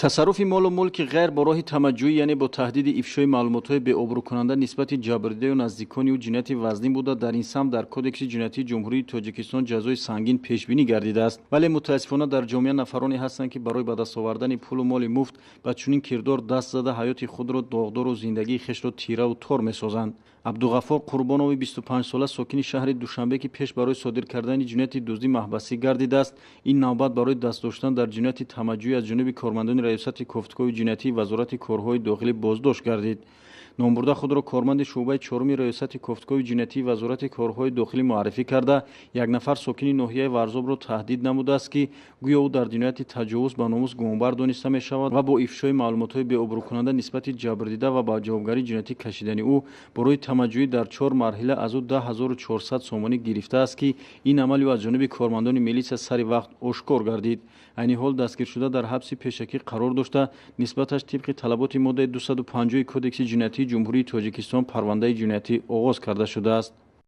Тасарруфи молу мулки ғайр бо роҳи тамаҷҷӯӣ, яъне бо таҳдиди ифшои маълумотҳои беобрӯкунанда нисбати ҷабрдидаю наздикони ӯ ҷинояти вазнин буда, дар ин самт дар Кодекси ҷиноятии Ҷумҳурии Тоҷикистон ҷазои сангин пешбинӣ гардидааст. Вале мутаассифона дар ҷомеа нафароне ҳастанд, ки барои ба даст овардани пулу моли муфт ба чунин кирдор даст зада, ҳаёти худро доғдору зиндагии хешро тираву тор месозанд. Абдуғаффор Қурбонови 25сола, сокини шаҳри Душанбе, ки пеш барои содир кардани ҷинояти дуздӣ маҳбасӣ гардидааст, ин навбат барои даст доштан дар ҷинояти тамаҷҷӯӣ аз ҷониби кормандони Раёсати кофтукови ҷиноятии Вазорати корҳои дохилӣ боздошт гардид. Номбурда худро корманди шӯъбаи чоруми Раёсати кофтукови ҷиноятии Вазорати корҳои дохилӣ муаррифӣ карда, як нафар сокини ноҳияи Варзобро таҳдид намудааст, ки гӯё ӯ дар ҷинояти таҷовуз ба номус гумонбар дониста мешавад ва бо ифшои маълумотҳои беобрӯкунанда нисбати ҷабрдида ва ба ҷавобгарии ҷиноятӣ кашидани ӯ бо роҳи тамаҷҷӯӣ дар чор марҳила аз ӯ 10 400 сомонӣ гирифтааст, ки ин амали ӯ аз ҷониби кормандони милитсия сари вақт ошкор гардид. Айни ҳол дастгиршуда дар ҳабси пешакӣ қарор дошта, нисбаташ тибқи талаботи моддаи 250 Кодекси ҷиноятии Ҷумҳурии Тоҷикистон парвандаи ҷиноятӣ оғоз карда шудааст.